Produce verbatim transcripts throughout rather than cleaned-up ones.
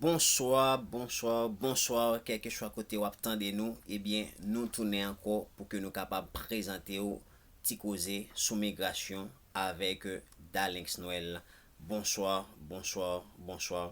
Bonswa, bonswa, bonswa, kèlkeswa kote w ap tande nou, ebyen, nou tounen ankò pou ke nou kapab prezante w ti koze sou migrasyon avèk Dalenx Noël. Bonswa, bonswa, bonswa,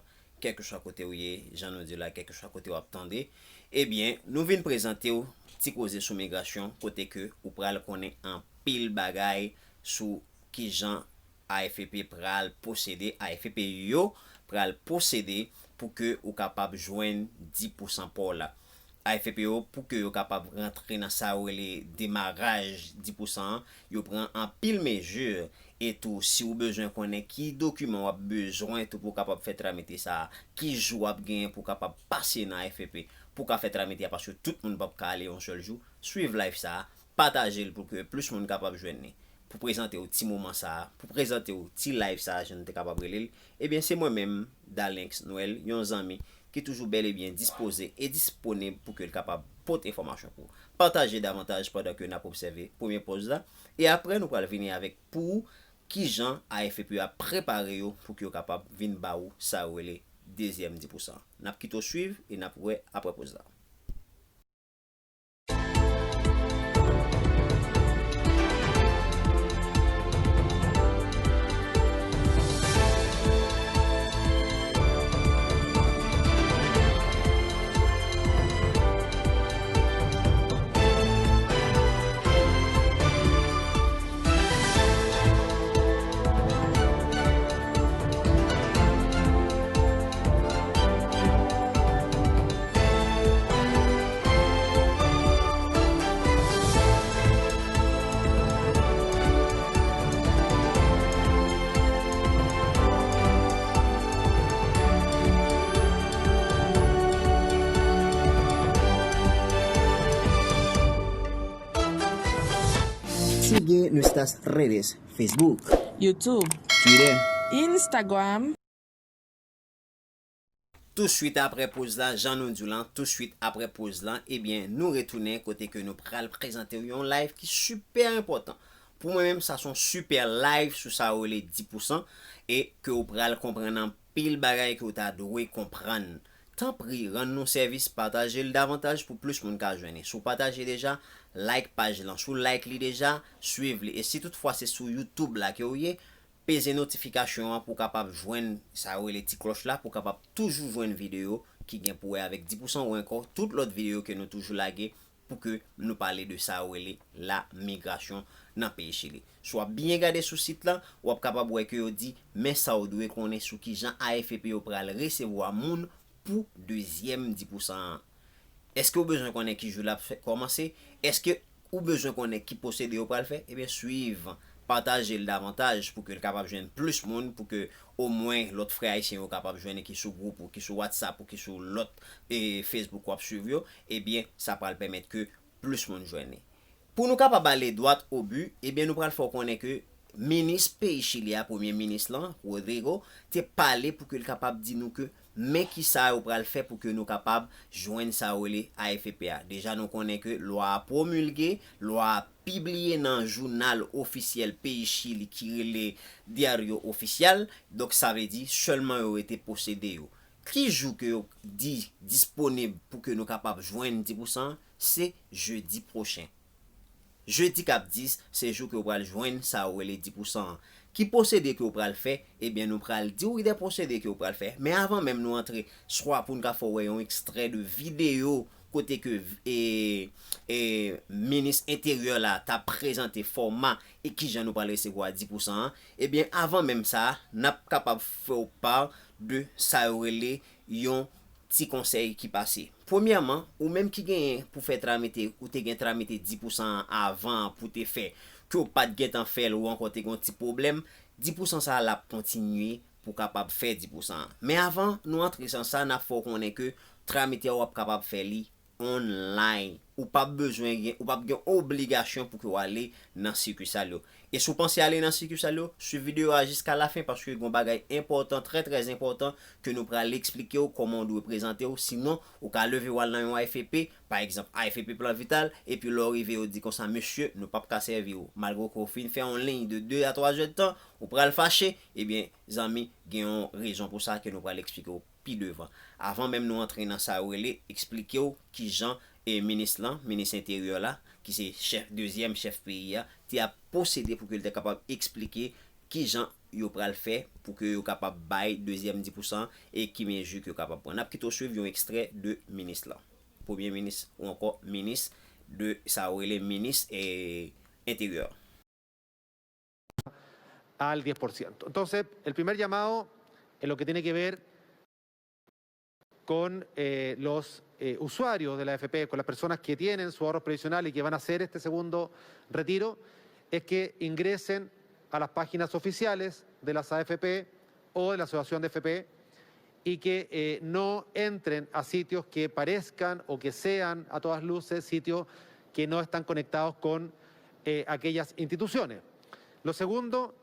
kèlkeswa kote w ye, jan nou di la, kèlkeswa kote w ap tande. Ebyen, nou vin prezante w ti koze sou migrasyon, kote ke ou pral konnen anpil bagay sou kijan A F P pral posede, A F P yo pral posede pou ke ou kapab jwenn dis pousan pa w la. A F P yo, pou ke yo kapab rantre nan sa yo rele demaraj dis pousan an, yo pran anpil mezi. E tou, si w bezwen konnen ki dokiman w ap bezwen tou pou w kapab fè tramite sa a, ki jou w ap genyen pou w kapab pase nan A F P pou w ka fè tramite a, paske tout moun p ap ka ale yon sèl jou, swiv live sa a, pataje l pou ke plis moun kapab jwenn li. Pou prezante w ti moman sa a, pou prezante w ti live sa a, jan nou te kapab rele l, ebyen, se mwen menm, Dalenx Noël, yon zanmi ki toujou bèl e byen dispoze e disponib pou ke l kapab pote enfòmasyon pou ou. Pataje davantaj pandan ke n ap obsève premye pòz la, e apre nou pral vini avèk pou ou kijan A F P ap prepare yo pou ke yo kapab vin ba ou sa yo rele dezyèm dis pousan. N ap kite w swiv e n ap wè apre pòz la. Sigue nuestras redes, Facebook, YouTube, Twitter, Instagram. Touswit apre poz la, jan nou di w lan, touswit apre poz lan, ebyen, nou retounen kote ke nou pral prezante w yon live ki sipè enpòtan. Pou mwen menm, sa se yon sipè live sou sa yo rele dis pousan e ke w pral konprann anpil bagay ke w ta dwe konprann. Tanpri, rann nou sèvis, pataje l davantaj pou plis moun ka jwenn li. Si w pataje deja, like paj lan. Si w like li deja, swiv li. E si toutfwa se sou YouTube la ke w ye, peze notifikasyon an pou w kapab jwenn sa yo rele ti klòch la, pou w kapab toujou jwenn videyo ki gen pou wè avèk dis pousan ou ankò tout lòt videyo ke nou toujou lage pou ke nou pale de sa yo rele la migrasyon nan peyi Chili. Si w ap byen gade sou sit lan, w ap kapab wè ke yo di, men sa w dwe konnen sou kijan A F P yo pral resevwa moun pou dezyèm dis pousan an. Èske w bezwen konnen ki jou l ap fè, kòmanse? Èske ou bezwen konnen ki pwosedi yo pral fè? Ebyen, swiv, pataje l davantaj pou ke l kapab jwenn plis moun, pou ke omwen lòt frè ayisyen yo kapab jwenn li, ki sou gwoup ou, ki sou WhatsApp ou, ki sou lòt, e, Facebook w ap swiv yo. Ebyen, sa pral pèmèt ke plis moun jwenn li. Pou nou kapab ale dwat o bi, ebyen, nou pral fè w konnen ke minis peyi Chili a, premye minis lan, Rodrigo, te pale pou ke l kapab di nou ke men kisa yo pral fè pou ke nou kapab jwenn sa yo rele A F P a. Deja, nou konnen ke lwa a pwomilge, lwa a pibliye nan jounal ofisyèl peyi Chili ki rele Diario Oficial. Donk, sa vle di sèlman yo rete posede yo. Ki jou ke yo di disponib pou ke nou kapab jwenn dis pousan an? Se jedi pwochen. Jedi k ap dis, se jou ke w pral jwenn sa yo rele dis pousan an. Ki pwosedi ke w pral fè? Ebyen, nou pral di w de pwosedi ke w pral fè. Men avan menm nou antre, swa pou n ka fè w wè yon ekstrè de videyo kote ke, e, e, minis enteryè la ta prezante fòma e kijan nou pral resevwa dis pousan an. Ebyen, avan menm sa, n ap kapab fè w pa de sa yo rele yon ti konsèy ki pase. Premyèman, ou menm ki genyen pou fè tramite, ou te gen tramite dis pousan an avan pou te fè, ke w pa t gentan fè l ou ankò te gen yon ti pwoblèm, dis pousan sa a l ap kontinye pou w kapab fè dis pousan an. Men avan nou antre nan sa, n ap fè w konnen ke tramite a w ap kapab fè li online. Ou p ap bezwen gen, ou p ap gen obligasyon pou ke w ale nan sikisal yo. E si w panse ale nan sikisal yo, swiv videyo a jiska lafen paske gen yon bagay enpòtan, trè, trè enpòtan, ke nou pral eksplike w kòman w dwe prezante w. Sinon, ou ka leve w al nan yon A F P, pa egzanp, A F P Plan Vital, epi lè w rive, yo di konsa, mesye, nou p ap ka sèvi w. Malgre ke w fin fè yon liy de de a twa zèdtan, ou pral fache, ebyen, zanmi, gen yon rezon pou sa ke nou pral eksplike w pi devan. Avan menm nou antre nan sa yo rele, eksplike w kijan e minis lan, minis enteryè la, ki se chèf, dezyèm chèf peyi a, te ap pwosede pou ke l te kapab eksplike kijan yo pral fè pou ke yo kapab bay dezyèm dis pousan e ki mezi ke yo kapab pran. N ap kite w swiv yon ekstrè de minis lan. Premye minis ou ankò minis de sa yo rele minis e enteryè. Al diez por ciento. Entonces, el primer llamado en lo que tiene que ver con eh, los eh, usuarios de la A F P, con las personas que tienen su ahorro previsional y que van a hacer este segundo retiro, es que ingresen a las páginas oficiales de las A F P o de la Asociación de A F P y que eh, no entren a sitios que parezcan o que sean a todas luces sitios que no están conectados con eh, aquellas instituciones. Lo segundo,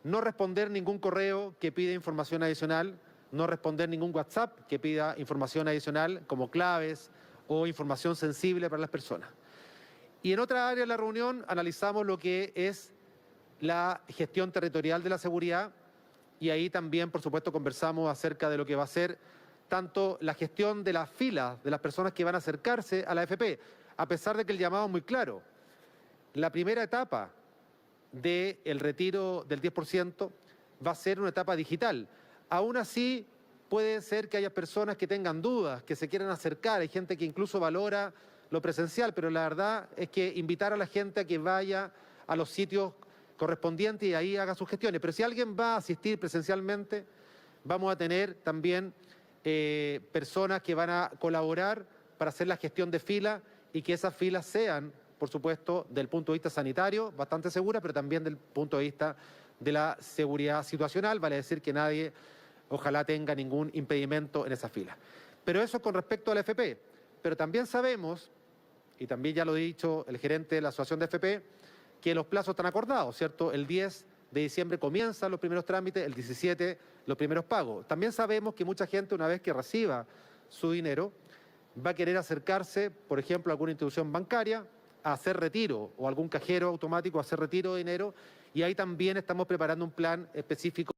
no responder ningún correo que pida información adicional, no responder ningún WhatsApp que pida información adicional como claves o información sensible para las personas. Y en otra área de la reunión analizamos lo que es la gestión territorial de la seguridad y ahí también, por supuesto, conversamos acerca de lo que va a ser tanto la gestión de la fila de las personas que van a acercarse a la A F P, a pesar de que el llamado es muy claro. La primera etapa del retiro del diez por ciento va a ser una etapa digital. Aún así, puede ser que haya personas que tengan dudas, que se quieran acercar, hay gente que incluso valora lo presencial, pero la verdad es que invitar a la gente a que vaya a los sitios correspondientes y ahí haga sus gestiones. Pero si alguien va a asistir presencialmente, vamos a tener también eh, personas que van a colaborar para hacer la gestión de fila y que esas filas sean, por supuesto, del punto de vista sanitario, bastante seguras, pero también del punto de vista de la seguridad situacional, vale decir que nadie ojalá tenga ningún impedimento en esa fila. Pero eso es con respecto a la F P. Pero también sabemos, y también ya lo ha dicho el gerente de la Asociación de F P, que los plazos están acordados, ¿cierto? El diez de diciembre comienzan los primeros trámites, el diecisiete los primeros pagos. También sabemos que mucha gente una vez que reciba su dinero va a querer acercarse, por ejemplo, a alguna institución bancaria a hacer retiro o algún cajero automático a hacer retiro de dinero y ahí también estamos preparando un plan específico.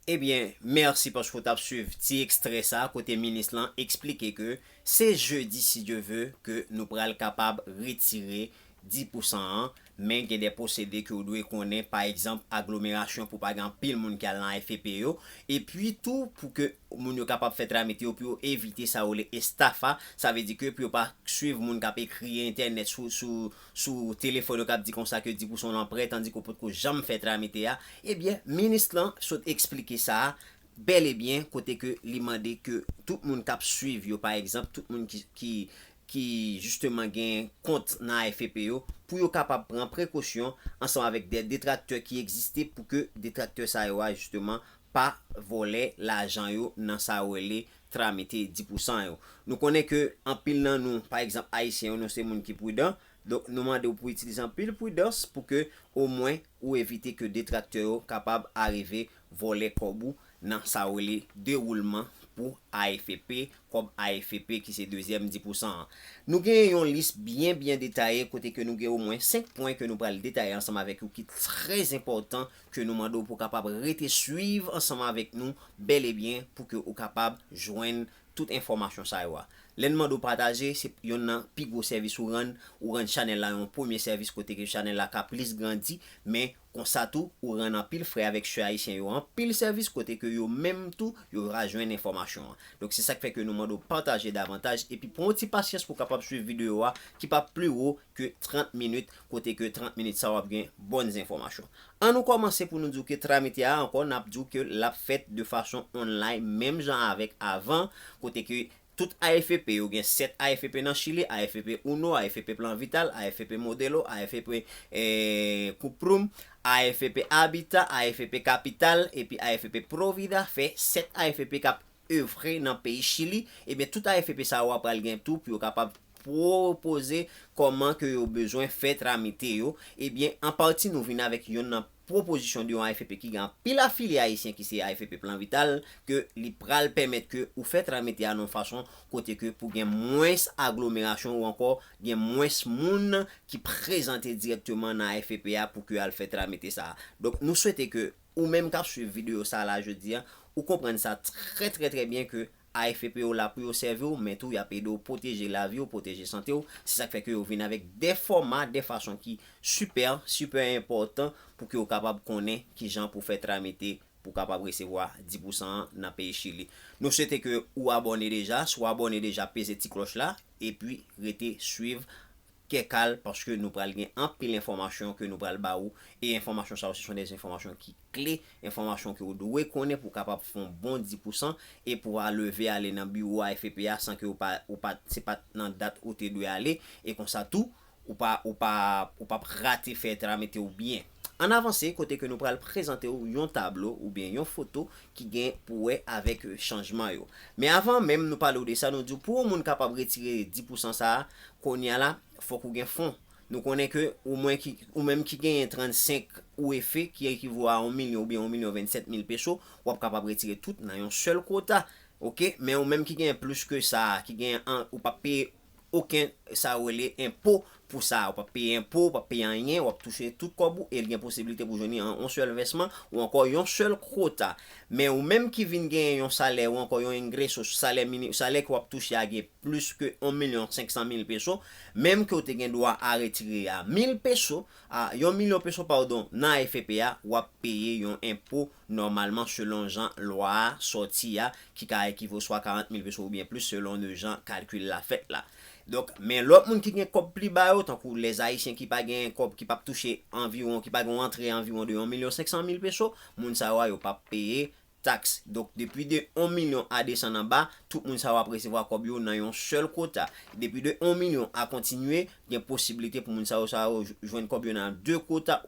Ebyen, mèsi paske w t ap swiv ti ekstrè sa kote minis lan eksplike ke se jedi, si Dye ve, ke nou pral kapab retire dis pousan an, men gen de pwosedi ke w dwe konnen, pa egzanp, aglomerasyon pou pa gen anpil moun ki al nan A F P yo, epi tou pou ke moun yo kapab fè tramite yo pou yo evite sa yo rele estafa, sa vle di ke pou yo pa swiv moun k ap ekri entènèt sou, sou, sou telefòn yo k ap di konsa ke dis pousan w lan prè, tandike w potko janm fè tramite a, ebyen, minis lan sot eksplike sa a bèl e byen, kote ke li mande ke tout moun k ap swiv yo, pa egzanp, tout moun ki, ki, ki jisteman gen kont nan A F P yo, pou yo kapab pran prekosyon ansanm avèk de detraktè ki egziste pou ke detraktè sa yo a jisteman pa vòlè lajan yo nan sa yo rele tramite dis pousan yo. Nou konnen ke anpil nan nou, pa egzanp, ayisyen yo, nou se moun ki pridan, donk nou mande w pou itilize anpil pridans pou ke omwen ou evite ke detraktè yo kapab arive vòlè kòb ou nan sa yo rele dewoulman pou A F P, kòb A F P ki se dezyèm dis pousan an. Nou gen yon lis byen, byen detaye kote ke nou gen omwen senk pwen ke nou pral detaye ansanm avèk ou ki trè enpòtan ke nou mande w pou w kapab rete swiv ansanm avèk nou bèl e byen pou ke ou kapab jwenn tout enfòmasyon sa yo a. Lè n mande w pataje, se yonn nan pi gwo sèvis ou rann, ou rann chanèl la yon premye sèvis kote ke chanèl la ka plis grandi, men konsa tou, ou rann anpil frè avèk sè ayisyen yo anpil sèvis kote ke yo menm tou, yo va jwenn enfòmasyon an. Donk se sa k fè ke nou mande w pataje davantaj epi pran yon ti pasyans pou w kapab swiv videyo a ki p ap pli wo ke trant minit, kote ke trant minit sa w ap gen bòn enfòmasyon. Ann nou kòmanse pou nou di w ke tramite a ankò, n ap di w ke l ap fèt de fason online, menm jan avèk avan, kote ke tout A F P yo, gen sèt A F P nan Chili, A F P Uno, A F P Plan Vital, A F P Modelo, A F P eh, Cuprum, A F P Habitat, A F P Capital, epi A F P Provida, fè sèt A F P k ap evre nan peyi Chili, ebyen tout A F P sa yo a pral gen tou pou yo kapab pwopoze kòman ke yo bezwen fè tramite yo, ebyen, an pati nou vin avèk yonn nan pwopozisyon de yon A F P ki gen anpil afilye ayisyen ki se A F P Plan Vital, ke li pral pèmèt ke ou fè tramite a nan yon fason kote ke pou gen mwens aglomerasyon ou ankò gen mwens moun ki prezante dirèkteman nan A F P a pou ke al fè tramite sa a. Donk, nou swete ke ou menm k ap swiv videyo sa a la jodi a, ou konprann sa trè, trè, trè byen ke A F P yo la pou yo sèvi w, men tou y ap ede w pwoteje lavi w, pwoteje sante w. Se sa k fè ke yo vin avèk de fòma, de fason ki sipè, sipè enpòtan pou ke w kapab konnen kijan pou fè tramite pou w kapab resevwa dis pousan an nan peyi Chili. Nou swete ke ou abòne deja. Si w abòne deja, peze ti klòch la, epi rete swiv kèkal, paske nou pral gen anpil enfòmasyon ke nou pral ba ou, e enfòmasyon sa yo, se son de enfòmasyon ki kle, enfòmasyon ke ou dwe konnen pou w kapab fè yon bon dis pousan, e pou w a leve ale nan biwo A F P a san ke ou pa, ou pa, se pa nan dat ou te dwe ale, e konsa tou, ou pa, ou pa, ou p ap rate fè tramite w byen. Ann avanse, kote ke nou pral prezante w yon tablo oubyen yon foto ki gen pou wè avèk, e, chanjman yo. Men avan menm nou pale w de sa, nou di w pou yon moun kapab retire dis pousan sa a, kounye a la, fòk ou gen fon. Nou konnen ke ou mwen ki, ou menm ki genyen trannsenk ou efe, ki ekivo a yon milyon oubyen yon milyon vennsèt mil peso, w ap kapab retire tout nan yon sèl kwota. Oke? Men ou menm ki genyen plis ke sa, ki genyen an, ou p ap peye okenn, sa yo rele enpo pou sa. Ou p ap peye enpo, ou p ap peye anyen, w ap touche tout kòb ou, e l gen posiblite pou jwenn li an yon sèl vèsman, ou ankò yon sèl kwota. Men ou menm ki vin genyen yon salè, ou ankò yon ingreso, salè mini, salè ke w ap touche a gen plis ke yon milyon senk san mil peso, menm ke w te gen dwa a retire a mil peso, a yon milyon peso, padon, nan A F P a, w ap peye yon enpo nòmalman selon jan lwa a sòti a, ki ka ekivo swa karant mil peso oubyen plis selon de jan kalkil la fèt la. Donk, men lòt moun ki gen kòb pli ba yo, tankou lèzayisyen ki pa gen kòb, ki p ap touche anviwon, ki pa gen yon antre anviwon de yon milyon senk san mil peso, moun sa yo a, yo p ap peye taks. Donk, depi de yon milyon a desann anba, tout moun sa yo ap resevwa kòb yo nan yon sèl kwota. Depi de yon milyon a kontinye, gen posiblite pou moun sa yo, sa yo jwenn kòb yo nan de kwota,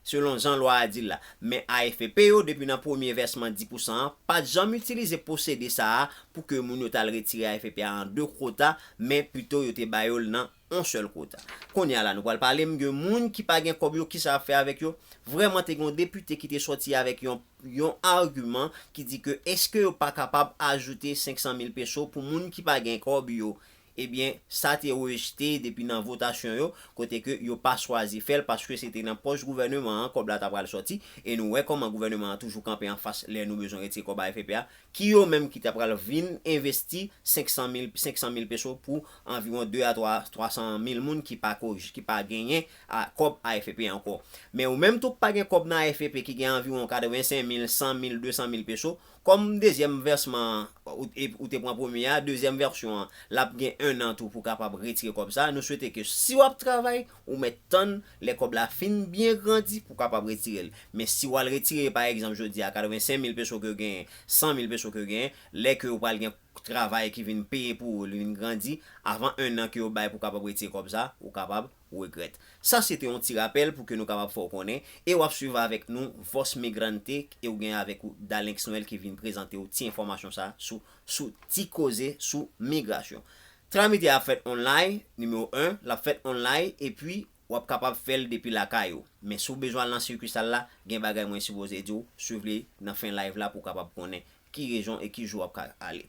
selon jan lwa a di l la. Men A F P yo, depi nan premye vèsman dis pousan an, pa t janm itilize pwosedi sa a pou ke moun yo t al retire A F P a an de kwota, men pito yo te ba yo l nan yon sèl kwota. Kounye a la, nou pral pale m de moun ki pa gen kòb yo, kisa y ap fè avèk yo. Vrèman, te gen yon depite ki te sòti avèk yon, yon agiman ki di ke èske yo pa kapab ajoute senk san mil peso pou moun ki pa gen kòb yo. Ebyen, sa te rejte depi nan votasyon yo, kote ke yo pa chwazi fè l paske se te nan pòch gouvèneman an kòb la ta pral sòti, e nou wè kòman gouvèneman an toujou kanpe anfas lè nou bezwen retire kòb A F P a, ki yo menm ki ta pral vin envesti senk san mil, senk san mil peso pou anviwon de a twa, twa san mil moun ki pa ko, ki pa genyen a, kòb A F P ankò. Men ou menm tou k pa gen kòb nan A F P, ki gen anviwon katrevensenk mil, san mil, de san mil peso, kòm dezyèm vèsman, ou, e, ou te pran premye a, dezyèm vèsyon an, l ap gen enn an tou pou w kapab retire kòb sa. Nou swete ke si w ap travay, ou mèt tann lè kòb la fin byen grandi pou w kapab retire l. Men si w al retire, pa egzanp, jodi a, katrevensenk mil peso ke w genyen, san mil peso ke w genyen, lè ke w pral gen travay ki vin peye pou ou, li vin grandi, avan enn an ke yo bay pou w kapab retire kòb sa, ou kapab regrèt. Sa se te yon ti rapèl pou ke nou kapab fè w konnen, e w ap swiv avèk nou Voz Migrante, e w gen avèk ou Dalenx Noël ki vin prezante w ti enfòmasyon sa sou, sou ti koze sou migrasyon. Tramite a ap fèt online, nimewo en, l ap fèt online, epi w ap kapab fè l depi lakay ou. Men si w bezwen al nan sikisal la, gen bagay mwen sipoze di w, swiv li nan fen live la pou w kapab konnen ki rejyon e ki jou w ap ka ale.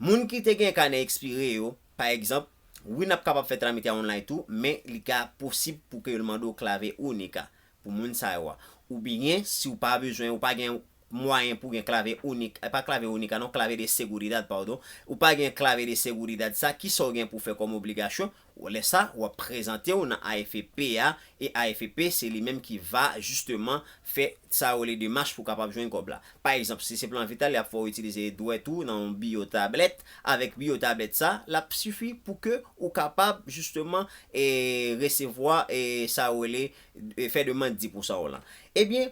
Moun ki te gen kanè ekspire yo, pa egzanp, wi, n ap kapab fè tramite a online tou, men li ka posib pou ke yo mande w klave unica pou moun sa yo a. Oubyen, si w pa bezwen, ou pa gen mwayen pou gen klave unica, e pa klave unica non, klave de seguridad, padon, ou pa gen klave de seguridad sa, kisa w gen pou fè kòm obligasyon? Lè sa, w ap prezante w nan A F P a, e A F P se li menm ki va jisteman fè sa yo rele demach pou w kapab jwenn kòb la. Pa egzanp, si se Plan Vital, y ap fè w itilize dwèt ou nan yon biyo tablèt. Avèk biyo tablèt sa, l ap sifi pou ke ou kapab jisteman, e, resevwa, e, sa yo rele, e, fè demann dis pousan w lan. Ebyen,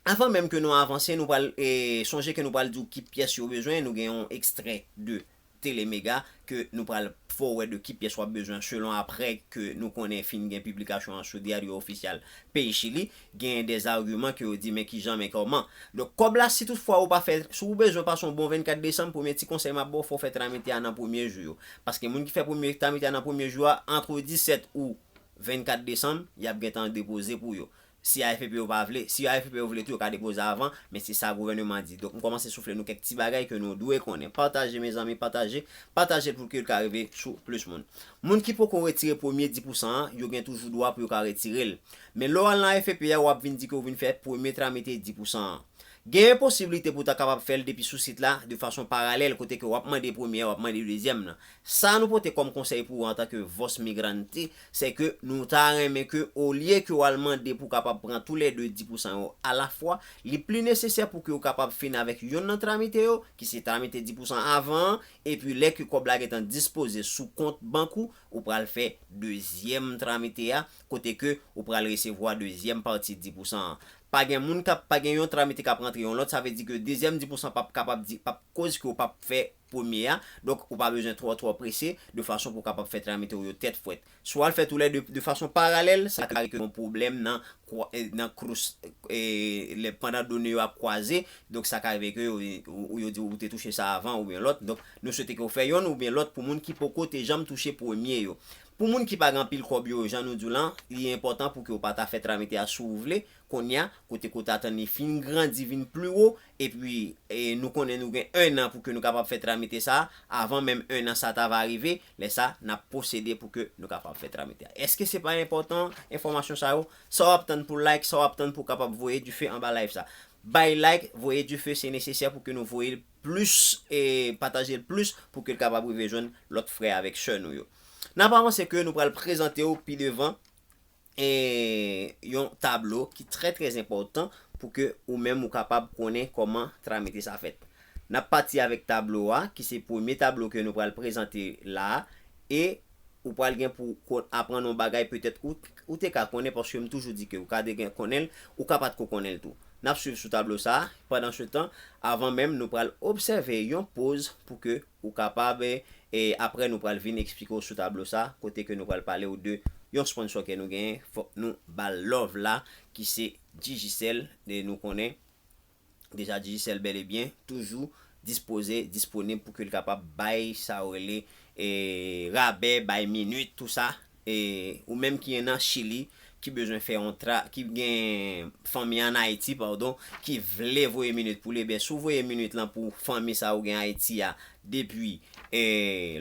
avan menm ke nou avanse, nou pral, e, sonje ke nou pral di w ki pyès yo bezwen, nou gen yon ekstrè de Telemega ke nou pral fè w wè de ki pyès w ap bezwen selon apre ke nou konnen fin gen piblikasyon an sou Diario Oficial peyi Chili, genyen de agiman ke yo di men kijan, men kòman. Donk, kòb la, si toutfwa ou pa fè, si ou bezwen pase yon bon vennkat desanm, premye ti konsèy m ap ba w, fò w fè tramite a nan premye jou yo. Paske moun ki fè premye tramite a nan premye jou a, antre disèt ou vennkat desanm, y ap gentan depoze pou yo. Si A F P yo pa vle, si A F P yo vle tou, yo ka depoze avan, men se sa gouvènman di. Donk, m kòmanse soufle nou kèk ti bagay ke nou dwe konnen. Pataje, mezanmi, pataje, pataje l pou ke l ka rive sou plis moun. Moun ki poko retire premye dis pousan an, yo gen toujou dwa pou yo ka retire l. Men lè w al nan A F P a, w ap vin di ke w vin fè premye tramite dis pousan an. Genyen posiblite pou w ta kapab fè l depi sou sit la, de fason paralèl, kote ke w ap mande premye a, w ap mande dezyèm nan. Sa nou pote kòm konsèy pou ou antanke Voz Migrante, se ke nou ta renmen ke, olye ke w al mande pou w kapab pran toulède dis pousan yo alafwa, li pli nesesè pou ke w kapab fin avèk yonn nan tramite yo, ki se tramite dis pousan avan an, epi lè ke kòb la gentan dispoze sou kont bank ou, ou pral fè dezyèm tramite a, kote ke ou pral resevwa dezyèm pati dis pousan an. Pa gen moun k ap, pa gen yon tramite k ap rantre yon lòt, sa vle di ke dezyèm dis pousan p ap kapab di, p ap koz ke w p ap fè premye a. Donk, ou pa bezwen twò, twò prese, de fason pou w kapab fè tramite w yo tèt frèt. Si w al fè toulède de fason paralèl, sa ka rive ke yon pwoblèm nan kwa-, eh, nan krous, eh, lè, pandan done yo ap kwaze. Donk, sa ka rive ke yo, yo, yo di ou te touche sa avan oubyen lòt. Donk, nou swete ke w fè yonn oubyen lòt pou moun ki poko te janm touche premye yo. Pou moun ki pa gen anpil kòb yo, jan nou di w lan, li enpòtan pou ke w pa ta fè tramite a si w vle, kounye a, kote ke w ta tann li fin grandi, vin pli wo, epi, e, nou konnen nou gen en an pou ke nou kapab fè tramite sa, avan menm en an sa ta va rive, lè sa, n ap pwosede pou ke nou kapab fè tramite a. Èske se pa enpòtan, enfòmasyon sa yo? Sa w ap tann pou like, sa w ap tann pou w kapab voye dife anba live sa? Bay like, voye dife, se nesesè pou ke nou voye l plis, e pataje l plis, pou ke l kapab rive jwenn lòt frè avèk sè nou yo. N ap avanse ke nou pral prezante w pi devan, e, yon tablo ki trè, trè enpòtan pou ke ou menm ou kapab konnen kòman tramite sa fèt. N ap pati avèk tablo a, ki se premye tablo ke nou pral prezante la a, e ou pral gen pou kon-, aprann yon bagay petèt ou, ou te ka konnen, paske m toujou di ke ou ka te gen konnen l, ou ka pa t ko konnen l tou. N ap swiv sou tablo sa a. Pandan se tan, avan menm, nou pral obsève yon poz pou ke ou kapab, e, e, apre nou pral vin eksplike w sou tablo sa, kote ke nou pral pale w de yon sponsor ke nou genyen, fòk nou ba l love la, ki se Digicel, e nou konnen deja Digicel bèl e byen toujou dispoze, disponib pou ke l kapab bay sa yo rele, e, rabè, bay minit, tou sa. E, ou menm ki nan Chili, ki bezwen fè yon tra-, ki gen fanmi an Ayiti, padon, ki vle voye minit pou li, ebyen, si w voye minit lan pou fanmi sa ou gen Ayiti a, depi, e,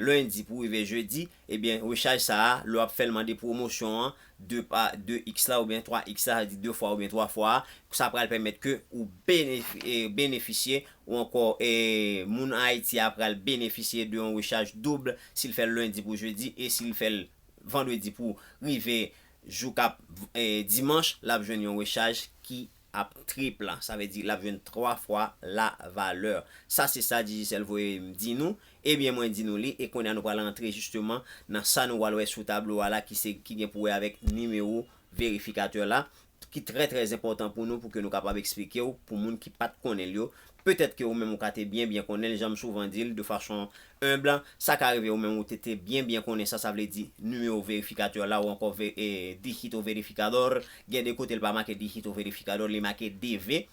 lendi pou rive jedi, ebyen, rechaj sa a, lè w ap fè l mande pwomosyon an, de pa, de iks la oubyen twa iks la, sa di de fwa oubyen twa fwa a, sa pral pèmèt ke ou benefi-, e, benefisye, ou ankò, e, moun Ayiti a pral benefisye de yon rechaj doub si l fè l lendi pou jedi, e si l fè l vandredi pou rive jou k ap, e, dimanch, l ap jwenn yon rechaj ki ap trip la. Sa vle di l ap jwenn twa fwa la valè. Sa se sa Digicel voye m di nou. Ebyen, mwen di nou li, e kounye a nou pral rantre jisteman nan sa nou pral wè sou tablo a la, ki se, ki gen pou wè avèk nimewo verifikatè la, ki trè, trè enpòtan pou nou, pou ke nou kapab eksplike w, pou moun ki pa t konnen l yo. Petèt ke ou menm ou ka te byen, byen konnen l, jan m souvan di l, de fason enb, sa ka rive ou menm ou te, te byen, byen konnen sa, sa vle di nimewo verifikatè la ou ankò ve-, e, dígito verificador, gen de kote l pa make dígito verificador, li make D V.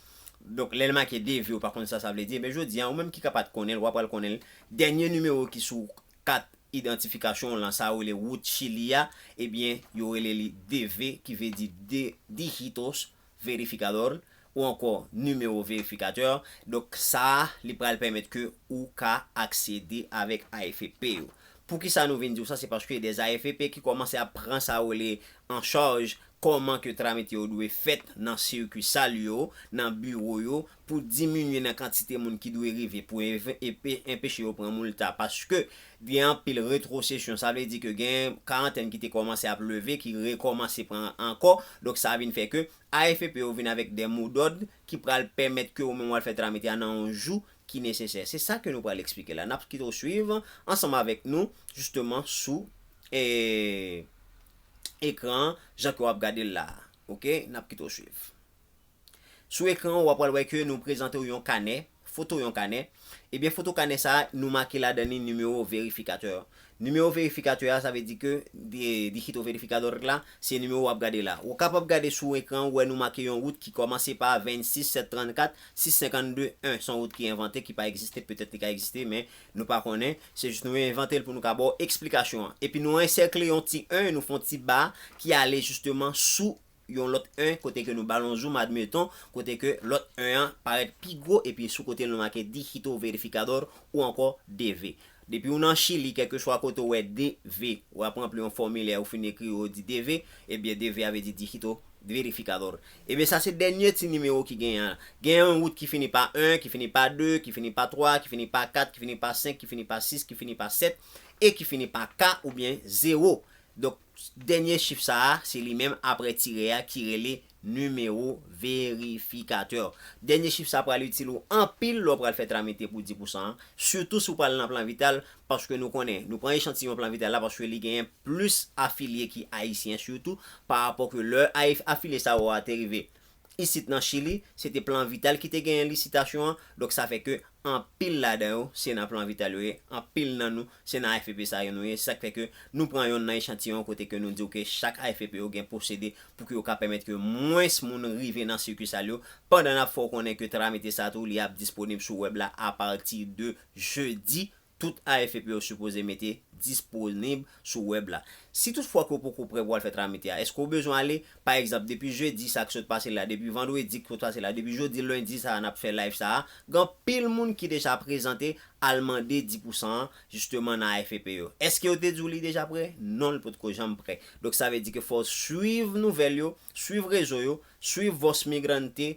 Donk, lè l make D V, ou pa konn sa sa vle di, men jodi a, ou menm ki ka pa t konnen l, w ap pral konnen l. Dènye nimewo ki sou kat idantifikasyon w lan, sa yo rele wout Chili a, ebyen, yo rele li D V, ki vle di de dígitos verificador, ou ankò nimewo verifikatè. Donk, sa a, li pral pèmèt ke ou ka aksede avèk A F P yo. Poukisa nou vin di w sa? Se paske de A F P ki kòmanse ap pran sa yo rele an chaj kòman ke tramite yo dwe fèt nan sikisal yo, nan biwo yo, pou diminye nan kantite moun ki dwe rive, pou enve-, enpe-, enpeche yo pran moulta, paske gen anpil retwosesyon, sa vle di ke gen karantèn ki te kòmanse ap leve, ki rekòmanse pran ankò, donk sa vin fè ke A F P yo vin avèk de modòd ki pral pèmèt ke ou menm w al fè tramite a nan yon jou ki nesesè. Se sa ke nou pral eksplike la. N ap kite w swiv ansanm avèk nou, jisteman, sou, e, ekran an, jan ke w ap gade l la a. Oke? N ap kite w swiv. Sou ekran an, w ap pral wè ke nou prezante w yon kanè, foto yon kanè. Ebyen, foto kanè sa a, nou make ladan li nimewo verifikatè. Nimewo verifikatè a, sa vle di ke di- dígito verificador la, se nimewo w ap gade la. Ou kapab gade sou ekran, ou wè nou make yon wout ki kòmanse pa vennsis sèt trannkat sis senkannde en. Se yon wout ki envante, ki pa egziste, petèt li ka egziste, men nou pa konnen. Se jis nou envante l pou nou ka ba w eksplikasyon an. Epi nou ansèkle yon ti en, nou fè yon ti ba ki ale jisteman sou yon lòt en, kote ke nou ba l yon zoom, admeton, kote ke lòt en an parèt pi gwo, epi sou kote l nou make dígito verificador ou ankò D V. Depi ou nan Chili, kèlkeswa kote w wè D V, w ap ranpli yon fòmilè, ou fin ekri yo di D V, ebyen D V a vle di dígito verificador. Ebyen sa se dènye ti nimewo ki genyen an. Genyen yon wout ki fini pa en, ki fini pa de, ki fini pa twa, ki fini pa kat, ki fini pa senk, ki fini pa sis, ki fini pa sèt, e ki fini pa K oubyen zewo. Donk, dènye chif sa a, se li menm apre tirè a ki rele nimewo verifikatè. Dènye chif sa a pral itil ou anpil lè w pral fè tramite pou dis pousan an, sitou si w pral nan Plan Vital, paske nou konnen, nou pran echantiyon Plan Vital la paske li genyen plis afilye ki ayisyen, sitou pa rapò ke lè ay- afilye sa yo a te rive isit nan Chili, se te Plan Vital ki te genyen lisitasyon an, donk sa fè ke anpil ladan yo, se nan Plan Vital yo ye, anpil nan nou, se nan A F P sa yo nou ye, sa k fè ke nou pran yonn nan echantiyon kote ke nou di w ke chak A F P yo gen posede pou ke yo ka pèmèt ke mwens moun rive nan sikisal yo, pandan n ap fè w konnen ke tramite sa tou, li ap disponib sou wèb la apati de jedi, tout A F P yo sipoze mete disponib sou wèb la. Si toutfwa ke w poko prè pou w al fè tramite a, èske w bezwen ale? Pa egzanp, depi jedi sa k sot pase la, depi vandredi k sot pase la, depi jodi, lendi sa a n ap fè live sa a, gen anpil moun ki deja prezante al mande dis pousan an, jisteman nan A F P yo. Èske yo te di w li deja prè? Non, li potko janm prè. Donk sa vle di ke fò w swiv nouvèl yo, swiv rezo yo, swiv Voz Migrante,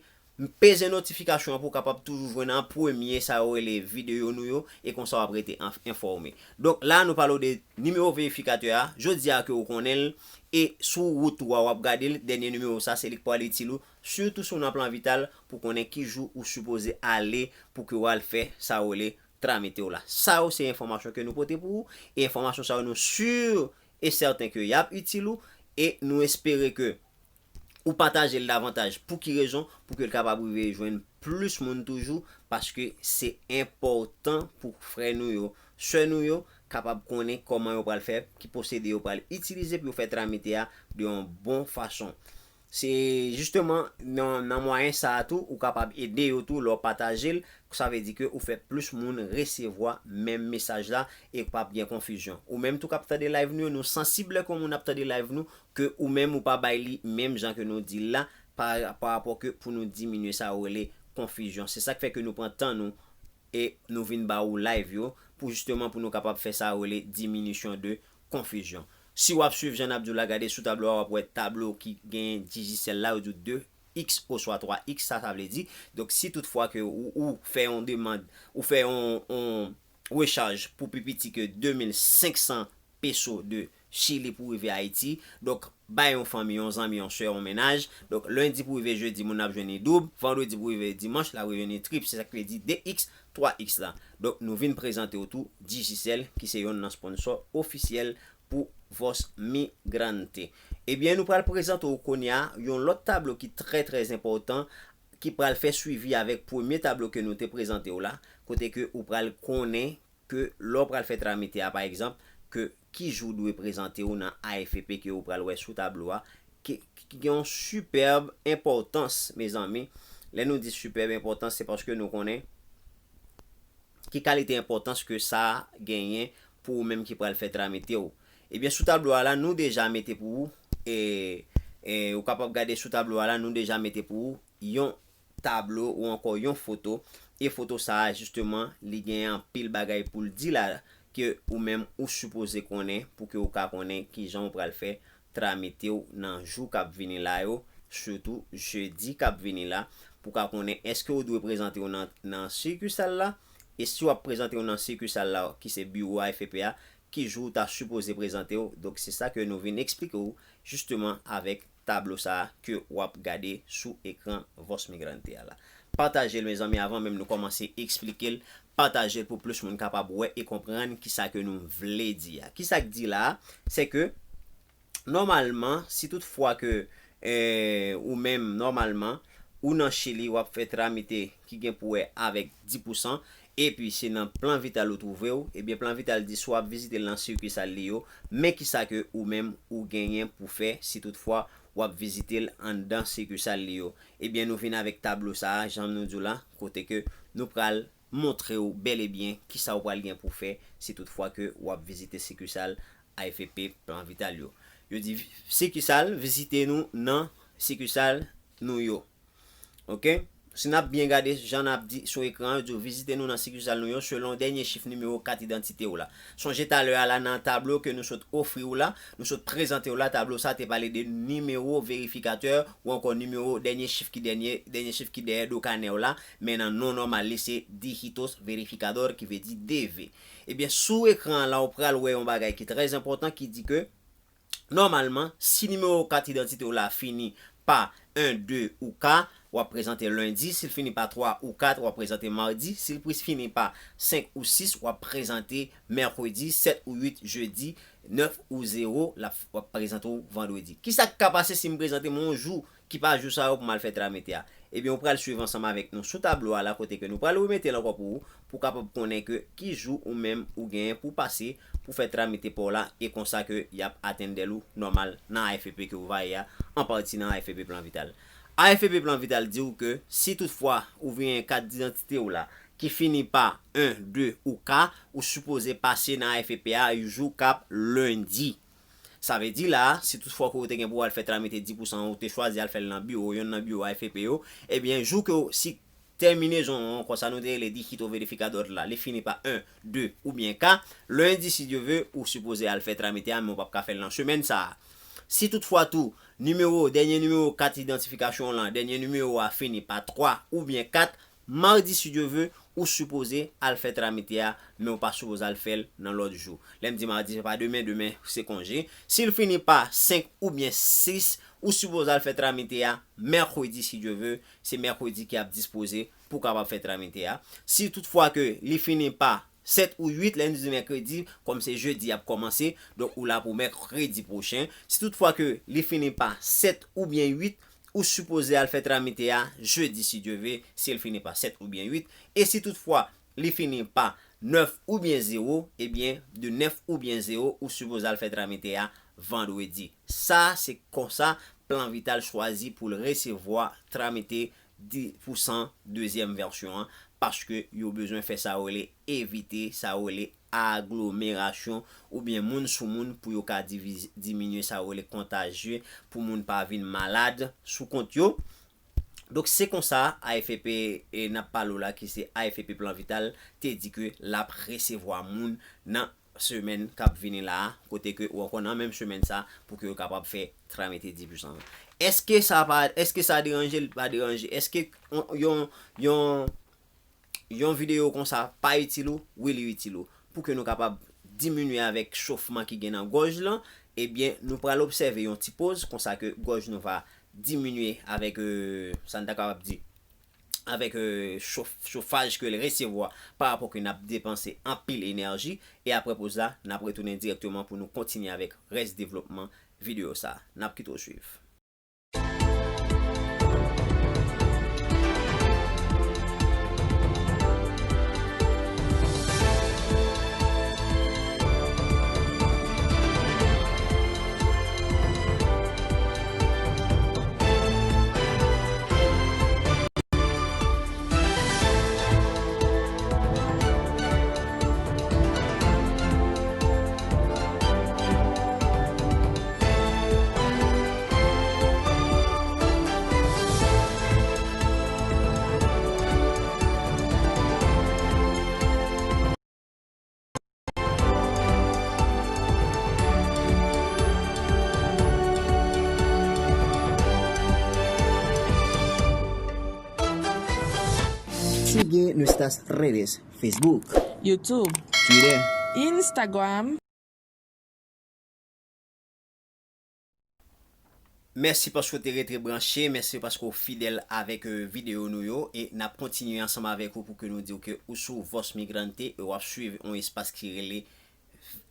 peze notifikasyon an pou w kapab toujou jwenn an premye sa yo rele videyo nou yo, e konsa w ap rete an- enfòme. Donk la, nou pale w de nimewo verifikatè a, jodi a ke w konnen l, e sou wout ou a w ap gade l, dènye nimewo sa, se li k pral itil ou, sitou si w nan Plan Vital, pou konnen ki jou ou sipoze ale pou ke w al fè sa yo rele tramite w la. Sa yo se enfòmasyon ke nou pote pou ou, e enfòmasyon sa yo nou si e sèten ke y ap itil ou, e nou espere ke ou pataje l davantaj. Pou ki rezon? Pou ke l kapab rive jwenn plis moun toujou, paske se enpòtan pou frè nou yo, sè nou yo, kapab konnen kòman yo pral fè, ki posede yo pral itilize pou yo fè tramite a de yon bon fason. Se jisteman nan, nan mwayen sa a tou, ou kapab ede yo tou lè w pataje l, sa vle di ke ou fè plis moun resevwa menm mesaj la e p ap gen konfizyon. Ou menm tou k ap tande live nou yo, nou sansib lè ke yon moun ap tande live nou, ke ou menm ou pa bay li menm jan ke nou di l la, pa, pa rapò ke pou nou diminye sa yo rele konfizyon. Se sa k fè ke nou pran tan nou e nou vin ba ou live yo pou jisteman pou nou kapab fè sa yo rele diminisyon de konfizyon. Si w ap swiv jan n ap di w la, gade sou tablo a, w ap wè tablo ki gen Digicel la, yo di w de x oswa twa x, sa, sa vle di. Donk, si toutfwa ke ou, ou fè yon demann, ou fè yon, yon rechaj pou pi piti ke de mil senk san peso de Chili pou rive Ayiti. Donk, bay yon fanmi, yon zanmi, yon sè, yon mennaj. Donk, lendi pou rive jedi, moun nan ap jwenn li doub. Vandredi pou rive dimanch, l ap rejwenn li trip. Se sa k vle di de x, twa x la. Donk, nou vin prezante w tou Digicel, ki se yonn nan sponsò ofisyèl pou Voz Migrante. Ebyen, nou pral prezante w kounye a yon lòt tablo ki trè, trè enpòtan, ki pral fè swivi avèk premye tablo ke nou te prezante w la, kote ke ou pral konnen ke lè w pral fè tramite a, pa egzanp, ke ki jou w dwe prezante w nan A F P ke ou pral wè sou tablo a, ki, ki gen yon sipèb enpòtans, mezanmi. Lè nou di sipèb enpòtans, se paske nou konnen ki kalite enpòtans ke sa genyen pou ou menm ki pral fè tramite w. Ebyen, sou tablo a la, nou deja mete pou ou, e, e ou kapab gade sou tablo a la, nou deja mete pou ou yon tablo ou ankò yon foto. E foto sa a, jisteman, li gen anpil bagay pou l di la ke ou menm ou sipoze konnen pou ke ou ka konnen kijan ou pral fè tramite w nan jou k ap vini la yo, sitou jedi k ap vini la, pou ka konnen èske ou dwe prezante w nan, nan sikisal la, e si w ap prezante w nan sikisal la, ki se biwo A F P a, ki jou ou ta sipoze prezante w. Donk, se sa ke nou vin eksplike w, jisteman, avèk tablo sa a ke w ap gade sou ekran Voz Migrante a la. Pataje l, mezanmi, avan menm nou kòmanse eksplike l. Pataje l pou plis moun kapab wè e konprann kisa ke nou vle di a. Kisa k di la a? Se ke, nòmalman, si toutfwa ke, eh, ou menm, nòmalman, ou nan Chili, w ap fè tramite ki gen pou wè avèk dis pousan, epi se nan Plan Vital ou twouve w, ebyen Plan Vital di si w ap vizite l nan sikisal li yo, men kisa ke ou menm ou genyen pou fè si toutfwa w ap vizite l anndan sikisal li yo. Ebyen nou vin avèk tablo sa a, jan nou di w la, kote ke nou pral montre w bèl e byen kisa w pral gen pou fè si toutfwa ke w ap vizite sikisal A F P Plan Vital yo. Yo di sikisal, vizite nou nan sikisal nou yo. Oke? Si n ap byen gade jan n ap di sou ekran an, yo di w vizite nou nan sikisal nou yo selon dènye chif nimewo kat idantite w la. Sonje talè a la nan tablo ke nou sot ofri w la, nou sot prezante w la, tablo sa te pale de nimewo verifikatè ou ankò nimewo dènye chif ki dènye, dènye chif ki dèyè do kanè w la, men nan non nòmal li se dígitos verificador ki vle di D V. Ebyen, sou ekran an la, ou pral wè yon bagay ki trè enpòtan ki di ke, nòmalman, si nimewo kat idantite w la fini pa en, de ou K, w ap prezante lendi. Si l fini pa twa ou kat, w ap prezante madi. Si l pri- fini pa senk ou sis, w ap prezante mèkredi. Sèt ou uit, jedi. Nèf ou zewo, l ap, w ap prezante w vandredi. Kisa k ka pase si m prezante m yon jou ki pa jou sa yo pou m al fè tramite a? Ebyen, ou pral swiv ansanm avèk nou sou tablo a la, kote ke nou pral remete l ankò pou ou, pou w kapab konnen ke ki jou ou menm ou genyen pou w pase pou fè tramite pa w la, e konsa ke y ap atendèl ou nòmal nan A F P ke ou va ye a, an pati nan A F P Plan Vital. A F P Plan Vital di w ke si toutfwa ou vin gen kat idantite w la ki fini pa en, de ou K, ou sipoze pase nan A F P a jou k ap lendi. Sa vle di la, si toutfwa ke w te gen pou w al fè tramite dis pousan, ou te chwazi al fè l nan biwo, yonn nan biwo A F P yo, ebyen, jou ke w, si tèminezon an, konsa nou te rele digito verifikadò la, li fini pa en, de oubyen K, lendi, si Dye ve, ou sipoze al fè tramite a, men w p ap ka fè l nan semèn sa a. Si toutfwa tou, nimewo, dènye nimewo kat idantifikasyon w lan, dènye nimewo a fini pa twa oubyen kat, madi, si Dye ve, ou sipoze al fè tramite a, men w pa sipoze al fè l nan lòt jou. Lè m di madi, se pa demen, demen se konje. Si l fini pa senk oubyen sis, ou sipoze al fè tramite a mèkredi, si Dye ve, se mèkredi ki ap dispoze pou w kapab fè tramite a. Si toutfwa ke li fini pa sèt ou uit, lè n di mèkredi, kòm se jedi ap kòmanse, donk ou la pou mèkredi pwochen. Si toutfwa ke li fini pa sèt oubyen uit, ou sipoze al fè tramite a jedi, si Dye ve, si l fini pa sèt oubyen uit. E si toutfwa li fini pa nèf oubyen zewo, ebyen, de nèf oubyen zewo, ou sipoze al fè tramite a vandredi. Sa, se konsa Plan Vital chwazi pou l resevwa tramite dis pousan dezyèm vèsyon an, paske yo bezwen fè sa yo rele evite, sa yo rele aglomerasyon, oubyen moun sou moun pou yo ka diviz- diminye sa yo rele kontajye, pou moun pa vin malad sou kont yo. Donk, se konsa A F P, e, n ap pale w la, ki se A F P Plan Vital, te di ke l ap resevwa moun nan semèn k ap vini la a, kote ke ou ankò nan menm semèn sa a, pou ke yo kapab fè tramite dis pousan. Èske sa pa, èske sa deranje l? Pa deranje. Èske yon, yon, yon, yon videyo konsa pa itil ou? Wi, li itil ou. Pou ke nou kapab diminye avèk chofman ki gen nan gòj lan, ebyen, nou pral obsève yon ti poz, konsa ke gòj nou va diminye avèk, euh, sa n ta kapab di, avèk, euh, chof- chofaj ke l resevwa pa rapò ke n ap depanse anpil enèji. E apre poz la, n ap retounen dirèkteman pou nou kontinye avèk rès devlopman videyo sa a. N ap kite w swiv. Sigue nuestras redes, Facebook, YouTube, Twitter, Instagram. Mèsi paske w te rete branche, mèsi paske w fidèl avèk, euh, videyo nou yo, e n ap kontinye ansanm avèk ou pou ke nou di w ke ou sou Voz Migrante, e w ap swiv yon espas ki rele,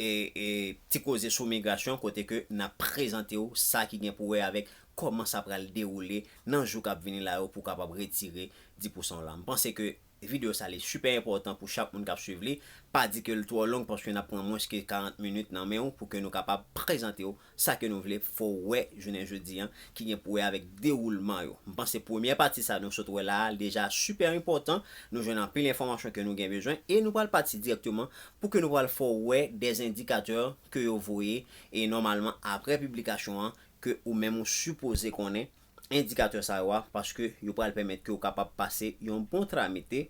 e, e, Ti Koze sou Migrasyon, kote ke n ap prezante w sa ki gen pou wè avèk kòman sa pral dewoule nan jou k ap vini la yo pou w kapab retire dis pousan w la. M panse ke videyo sa li sipè enpòtan pou chak moun k ap swiv li. Pa di ke l twò long paske n ap pran mwens ke karant minit nan men w pou ke nou kapab prezante w sa ke nou vle fè w wè jounen jodi an ki gen pou wè avèk dewoulman yo. M panse premyè pati sa nou sot wè la a, l deja sipè enpòtan. Nou jwenn anpil enfòmasyon ke nou gen bezwen e nou pral pati dirèkteman pou ke nou pral fè w wè dè endikatè ke yo voye e nòmalman apre piblikasyon an ke ou menm ou sipoze konnen endikatè sa yo a, paske yo pral pèmèt ke w kapab pase yon bon tramite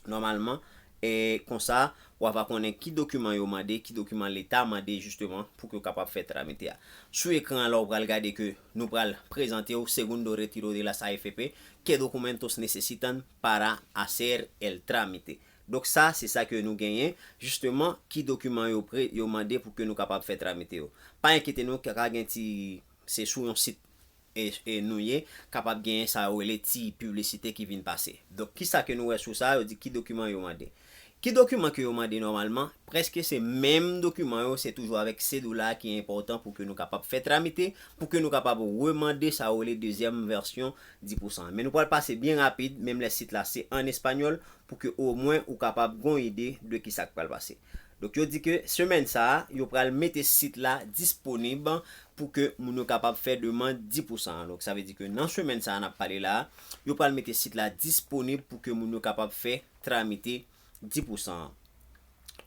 nòmalman. E konsa, w a va konnen ki dokiman yo mande, ki dokiman Leta mande jisteman pou ke w kapab fè tramite a. Sou ekran an la, w pral gade ke nou pral prezante w segundo retiro de las A F P, qué documentos necesitan para hacer el trámite. Donk sa, se sa ke nou genyen, jisteman, ki dokiman yo pre, yo mande pou ke nou kapab fè tramite yo. Pa enkyete nou, ka, ka gen ti, se sou yon sit e, e nou ye, kapab genyen sa yo rele ti piblisite ki vin pase. Donk, kisa ke nou wè sou sa, yo di ki dokiman yo mande. Ki dokiman ke yo mande nòmalman? Prèske se menm dokiman yo, se toujou avèk cédula ki enpòtan pou ke nou kapab fè tramite, pou ke nou kapab remande sa yo rele dezyèm vèsyon dis pousan. Men nou pral pase byen rapid, menm lè sit la se an espanyòl, pou ke omwen ou kapab gon ide de kisa k pral pase. Donk, yo di ke semèn sa a, yo pral mete sit la disponib pou ke moun yo kapab fè demann dis pousan an. Donk, sa vle di ke nan semèn sa a n ap pale la a, yo pral mete sit la disponib pou ke moun yo kapab fè tramite dis pousan an.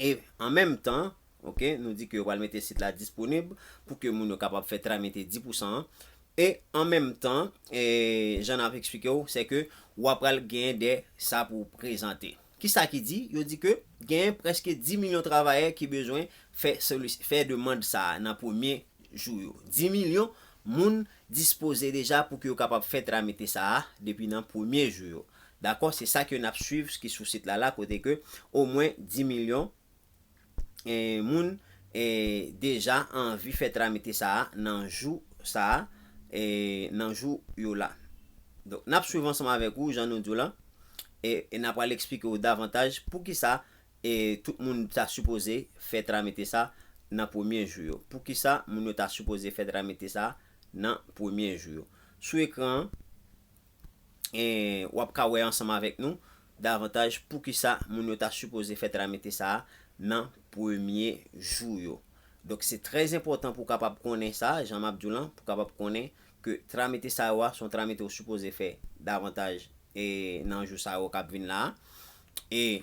E an menm tan, oke, nou di ke yo pral mete sit la disponib pou ke moun yo kapab fè tramite dis pousan an. E an menm tan, e, jan n ap eksplike w, se ke w ap pral genyen de sa pou w prezante. Kisa ki di? Yo di ke genyen prèske dis milyon travayè ki bezwen fè soli-, fè demann sa a nan premye jou yo. Dis milyon moun dispoze deja pou ke yo kapab fè tramite sa a depi nan premye jou yo. Dakò? Se sa ke n ap swiv ki sou sit la la, kote ke omwen dis milyon e, moun, e, deja anvi fè tramite sa a nan jou sa a, e, nan jou yo la. Donk, n ap swiv ansanm avèk ou, jan nou di w lan, e, e n ap pral eksplike w davantaj poukisa, e, tout moun ta sipoze fè tramite sa nan premye jou yo. Poukisa moun yo ta sipoze fè tramite sa nan premye jou yo. Sou ekran an, e, w ap ka wè ansanm avèk nou davantaj poukisa moun yo ta sipoze fè tramite sa a nan premye jou yo. Donk, se trè enpòtan pou w kapab konnen sa, jan m ap di w lan, pou w kapab konnen ke tramite sa yo a, se yon tramite ou sipoze fè davantaj, e, nan jou sa yo k ap vin la a. E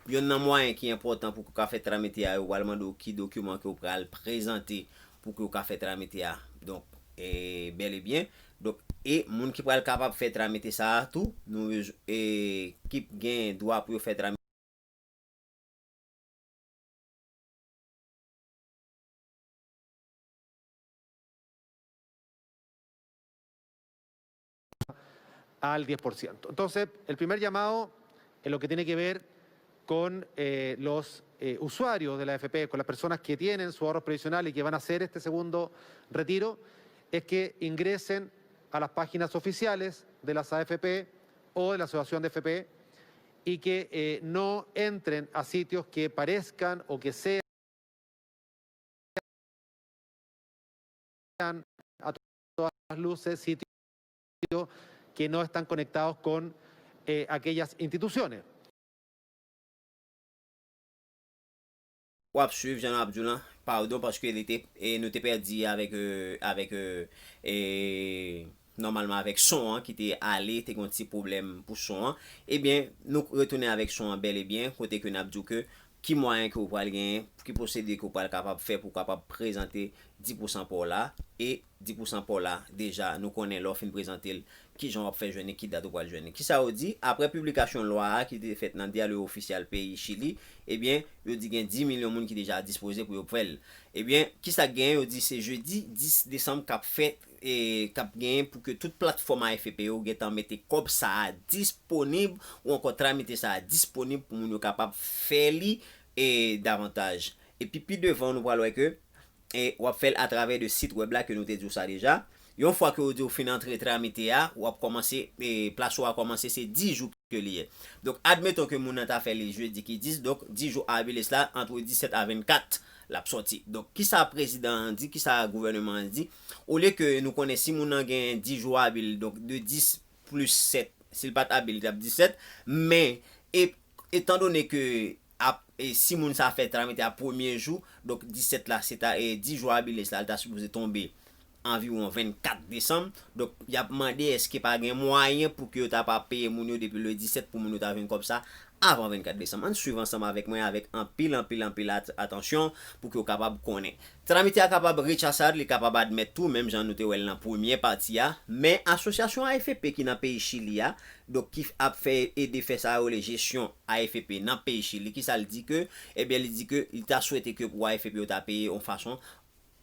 yonn nan mwayen ki enpòtan pou w ka fè tramite a, yo pral mande w ki dokiman ke w pral prezante pou ke w ka fè tramite a. Donk, e, bèl e byen. Donk, e moun ki pral kapab fè tramite sa a tou, nou, e, ki gen dwa pou yo fè tramite al diez por ciento. Entonces, el primer llamado en lo que tiene que ver con eh, los eh, usuarios de la A F P, con las personas que tienen su ahorro previsional y que van a hacer este segundo retiro, es que ingresen a las páginas oficiales de las A F P o de la Asociación de A F P y que eh, no entren a sitios que parezcan o que sean a todas luces sitios que no están conectados con eh, aquellas instituciones. W ap swiv jan n ap di w lan, padon, paske li te, e, nou te pèdi avèk, e, avèk, e, e, nòmalman avèk son an ki te ale, te gen yon ti pwoblèm pou son an. Ebyen, nou retounen avèk son an bèl e byen, kote ke n ap di w ke ki mwayen ke w pral genyen, ki pwosedi ke w pral kapab fè pou w kapab prezante dis pousan pa w la, e dis pousan pa w la, deja, nou konnen lè w fin prezante l, kijan w ap fè jwenn li, ki dat ou pral jwenn li. Kisa yo di? Apre piblikasyon lwa a ki te fèt nan Diario Oficial peyi Chili, ebyen, yo di gen dis milyon moun ki deja dispoze pou yo fè l. Ebyen, kisa k genyen? Yo di se jedi dis desanm k ap fèt, e k ap genyen pou ke tout platfòm A F P yo gentan mete kòb sa a disponib, ou ankò tramite sa a disponib pou moun yo kapab fè li, e davantaj. Epi pi devan, nou pral wè ke e w ap fè l atravè de sit wèb la ke nou te di w sa deja. Yon fwa ke w di w fin antre tramite a, w ap kòmanse, e, plas ou a kòmanse, se dis jou ke li ye. Donk, admeton ke moun nan ta fè li jedi ki dis, donk, dis jou abeles la, ant disèt a vennkat, l ap sòti. Donk, kisa prezidan an di, kisa gouvèneman an di? Olye ke nou konnen si moun nan gen dis jou abil, donk de dis plis sèt, si l pa t abil, li t ap disèt, men, e, etandone ke ap, e, si moun sa fè tramite a premye jou, donk disèt la, se ta, e, dis jou abil la, li ta sipoze tonbe anviwon vennkat desanm. Donk, y ap mande èske pa gen mwayen pou ke yo ta pa peye moun yo depi le disèt pou moun yo ta jwenn kòb sa avan vennkat desanm. Ann swiv ansanm avèk mwen avèk anpil, anpil, anpil at-, atansyon pou ke w kapab konnen. Tramite a kapab rechassad, li kapab admèt tou, menm jan nou te wè l nan premyè pati a, men asosyasyon A F P ki nan peyi Chili a, donk ki ap fè ede fè sa yo rele jesyon A F P nan peyi Chili, kisa l di ke, ebyen, li di ke li ta swete ke pou A F P yo ta peye yon fason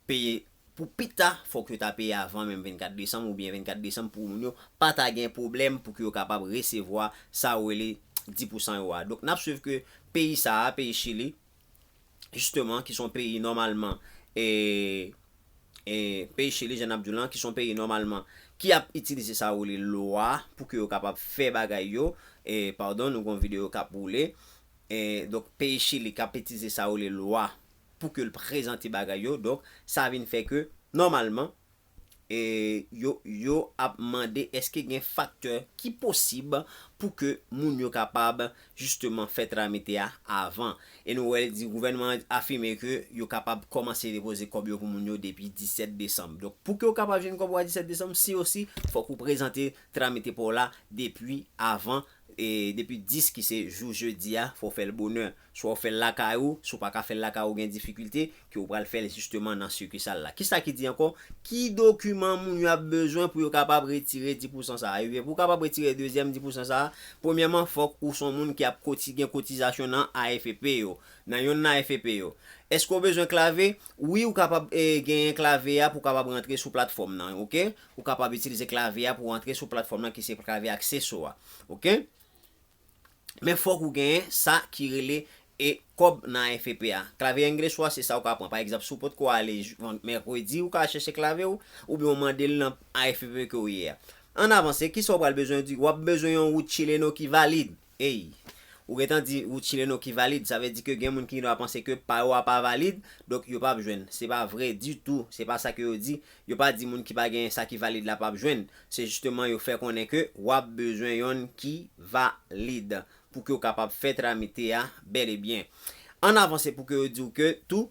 peye pou pita, fòk yo ta peye avan menm vennkat desanm oubyen vennkat desanm pou moun yo pa ta gen pwoblèm pou ke yo kapab resevwa sa yo rele dis pousan yo a. Donk, n ap swiv ke peyi sa a, peyi Chili, jisteman, ki se yon peyi nòmalman, e, e, peyi Chili, jan n ap di w lan, ki se yon peyi nòmalman ki ap itilize sa yo rele lwa pou ke yo kapab fè bagay yo, e, padon, nou gen yon videyo k ap woule, e, donk, peyi Chili k ap itilize sa yo rele lwa pou ke l prezante bagay yo. Donk, sa vin fè ke, nòmalman, e, yo, yo ap mande èske gen faktè ki posib pou ke moun yo kapab, jisteman, fè tramite a avan. E nou wè l di gouvènman an afime ke yo kapab kòmanse depoze kòb yo pou moun yo depi disèt desanm. Donk, pou ke w kapab jwenn kòb ou a disèt desanm, si osi, fòk ou prezante tramite pa w la depi avan, e depi dis ki se jou jedi a, fò w fè l bonè. Swa w fè l lakay ou, si w pa ka fè l lakay ou, gen difikilte, ke w pral fè l jisteman nan sikisal la. Kisa ki di ankò? Ki dokiman moun yo ap bezwen pou yo kapab retire dis pousan sa a? Ebyen, pou w kapab retire dezyèm dis pousan sa a, premyèman, fòk ou se yon moun ki ap koti-, gen kotizasyon nan A F P yo, nan yonn nan A F P yo. Èske w bezwen klave? Wi, ou kapab, e, genyen klave a pou w kapab rantre sou platfòm nan, oke? Ou kapab itilize klave a pou w rantre sou platfòm nan ki se klave akseswa, oke? Men fòk ou genyen sa ki rele e kòb nan A F P a. Klave English ou a, se sa ou ka pran. Pa egzanp, si w potko ale j-, mèkredi, ou ka chèche klave w, oubyen w mande l nan A F P ke w ye a. Ann avanse, kisa w pral bezwen di? W ap bezwen yon wout Chileno ki valid. Ey! Ou gentan di wout Chileno ki valid, sa vle di ke gen moun ki gentan panse ke pa yo a pa valid, donk yo p ap jwenn. Se pa vre ditou, se pa sa ke yo di. Yo pa di moun ki pa genyen sa ki valid la p ap jwenn. Se jisteman yo fè konnen ke w ap bezwen yonn ki valid pou ke w kapab fè tramite a bèl e byen. Ann avanse pou ke yo di w ke tou,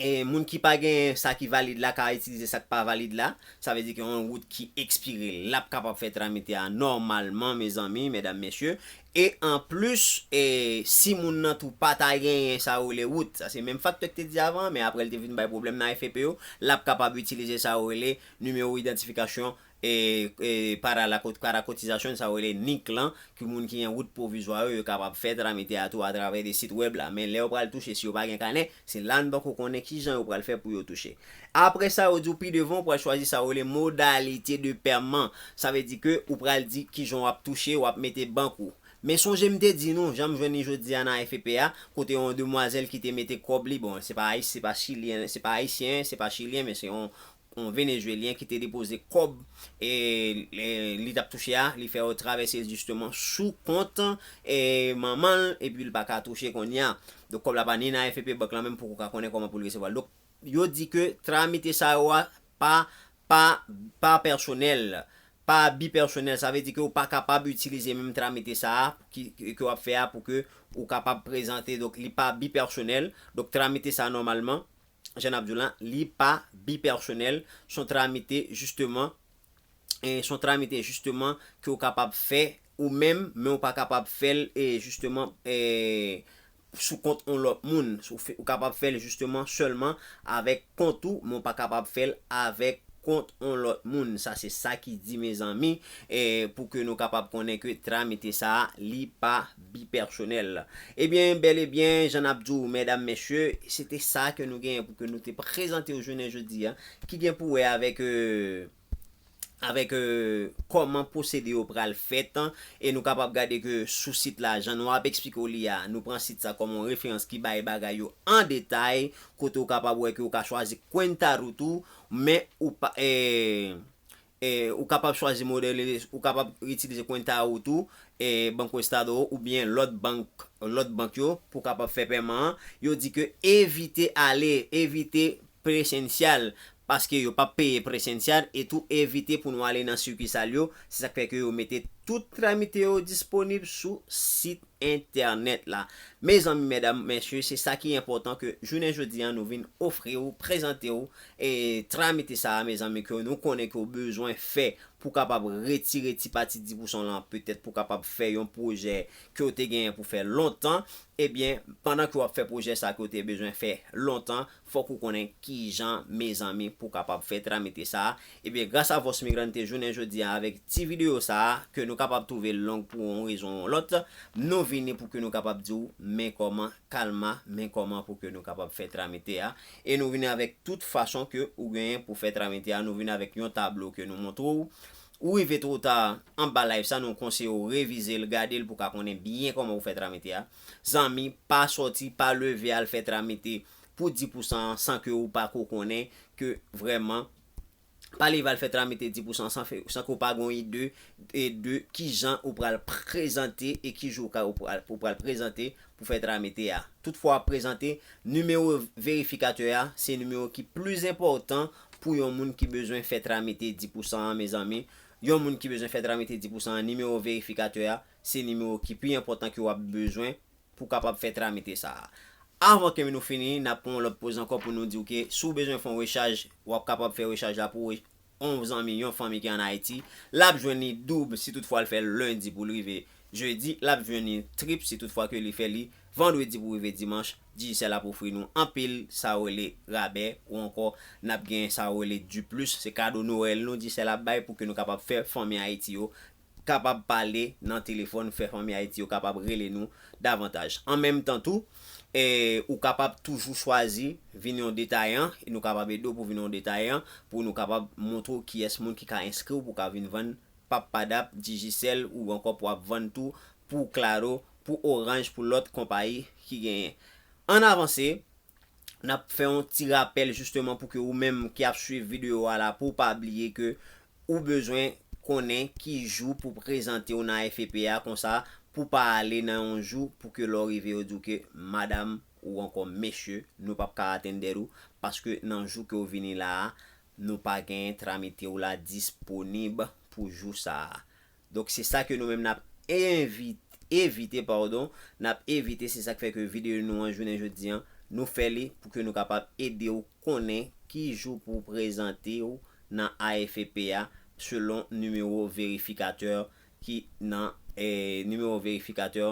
e, moun ki pa genyen sa ki valid la ka itilize sa k pa valid la. Sa vle di ke yon wout ki ekspire, l ap kapab fè tramite a nòmalman, mezanmi, medam, mesye. E anplis, e, si moun nan tou pa ta genyen sa yo rele wout, sa se menm faktè k te di avan, men apre l te vin bay pwoblèm nan A F P yo, l ap kapab itilize sa yo rele nimewo idantifikasyon, e, e, para la kot-, para kotizasyon, sa yo rele NIC lan, ki moun ki gen wout pwovizwa yo, yo kapab fè tramite a tou atravè de sit wèb la. Men lè yo pral touche, si yo pa gen kanè, se la n poko konnen kijan yo pral fè pou yo touche. Apre sa, yo di w pi devan, ou pral chwazi sa yo rele modalité de paiement. Sa vle di ke ou pral di kijan w ap touche, w ap mete bank ou. Men sonje m te di nou, jan m jwenn li jodi a nan A F P a, kote yon demwazèl ki te mete kòb li, bon, se pa Ayis-, se pa chilyen, se pa ayisyen, se pa chilyen, men se yon, yon venezwelyen ki te depoze kòb, e, e, li t ap touche a, li fè yo travèse l jisteman sou kont, e, manman l, epi l pa ka touche kounye a. Donk, kòb la pa ni nan A F P bank lan menm poko ka konnen kòman pou l resevwa l. Donk, yo di ke tramite sa yo a pa, pa, pa pèsonèl, pa bi pèsonèl. Sa vle di ke ou pa kapab itilize menm tramite sa a ki, ke w ap fè a pou ke ou kapab prezante. Donk, li pa bi pèsonèl. Donk, tramite sa a, nòmalman, jan n ap di w lan, li pa bi pèsonèl. Se yon tramite, jisteman, e se yon tramite, jisteman, ke w kapab fè ou menm, men w pa kapab fè l, e jisteman, e sou kont yon lòt moun. Ou fe-, ou kapab fè l jisteman sèlman avèk kont ou, men w pa kapab fè l avèk kont yon lòt moun. Sa se sa ki di, mezanmi, e pou ke nou kapab konnen ke tramite sa a, li pa bi pèsonèl. Ebyen, bèl e byen, jan n ap di w, medam, mesye, se te sa ke nou genyen pou ke nou te prezante w jounen jodi a, ki gen pou wè avèk, e, avèk, e, kòman pwosedi yo pral fèt, e nou kapab gade ke sou sit la, jan nou ap eksplike w li a, nou pran sit sa kòm yon referans ki bay bagay yo an detay, kote w kapab wè ke w ka chwazi Cuenta Rutu, men ou pa, e, e, ou kapab chwazi modèl, ou kapab itilize Cuenta Root ou, e, Banco Estado oubyen lòt bank, lòt bank yo pou kapab fè pèman an. Yo di ke evite ale, evite presensyal, paske yo p ap peye presensyal, e tou evite pou nou ale nan sikisal yo. Se sa k fè ke yo mete tout tramite yo disponib sou sit entènèt la. Mezanmi, medam, mesye, se sa ki enpòtan ke jounen jodi a nou vin ofri w, prezante w, e tramite sa a, mezanmi, ke nou konnen ke w bezwen fè pou kapab retire ti pati dis pousan lan, petèt pou kapab fè yon pwojè ke w te genyen pou fè lontan. Ebyen, pandan ke w ap fè pwojè sa ke w te bezwen fè lontan, fòk ou konnen kijan, mezanmi, pou kapab fè tramite sa a. Ebyen, gras a Voz Migrante, jounen jodi a, avèk ti videyo sa a, ke nou kapab twouve l long pou yon rezon ou yon lòt, nou vini pou ke nou kapab di w men kòman, kalma, men kòman pou ke nou kapab fè tramite a. E nou vini avèk tout fason ke ou genyen pou fè tramite a. Nou vini avèk yon tablo ke nou montre w. Ou rive twò ta anba live sa, nou konseye w revize l, gade l pou ka konnen byen kòman ou fè tramite a. Zanmi, pa sòti, pa leve al fè tramite pou dis pousan an san ke ou pa ko konnen ke vrèman, pa leve al fè tramite dis pousan san fè, san ke ou pa gen yon ide, e de kijan ou pral prezante e ki jou ou ka, ou pral, ou pral prezante pou fè tramite a. Toutfwa w ap prezante, nimewo verifikatè a se nimewo ki plis enpòtan pou yon moun ki bezwen fè tramite dis pousan an, mezanmi. Yon moun ki bezwen fè tramite dis pousan an, nimewo verifikatè a se nimewo ki pi enpòtan ke w ap bezwen pou kapab fè tramite sa a. Avan ke nou fini, n ap pran yon lòt poz ankò pou nou di w ke si w bezwen fè yon rechaj, w ap kapab fè rechaj la pou yon zanmi, yon fanmi ki ann Ayiti. L ap jwenn li doub si toutfwa l fè l lendi pou l rive jedi. L ap jwenn li trip si toutfwa ke li fè li vandredi pou rive dimanch. Digicel ap ofri nou anpil sa yo rele rabè, ou ankò n ap gen sa yo rele du plus. Se kado Nwèl nou Digicel ap bay pou ke nou kapab fè fanmi Ayiti yo kapab pale nan telefòn, fè fanmi Ayiti yo kapab rele nou davantaj. An menm tan tou, e, ou kapab toujou chwazi vin yon detayan, e nou kapab ede w pou vin yon detayan, pou nou kapab montre w kiyès moun ki ka enskri w pou ka vin vann p ap Padap, Digicel, ou ankò pou ap vann tou pou Claro, pou Orange, pou lòt konpayi ki genyen. Ann avanse, n ap fè yon ti rapèl jisteman pou ke ou menm ki ap swiv videyo a la, pou w pa bliye ke ou bezwen konnen ki jou pou prezante w nan A F P a, konsa pou pa ale nan yon jou pou ke lè w rive yo di w ke madanm ou ankò mesye, nou p ap ka atenn dèt ou, paske nan jou ke w vini la a, nou pa gen tramite w la disponib pou jou sa a. Donk, se sa ke nou menm n ap envi-, evite, padon, n ap evite, se sa k fè ke videyo nou an jounen jodi an, nou fè li pou ke nou kapab ede w konnen ki jou pou w prezante w nan A F P a, selon nimewo verifikatè ki nan, eh, nimewo verifikatè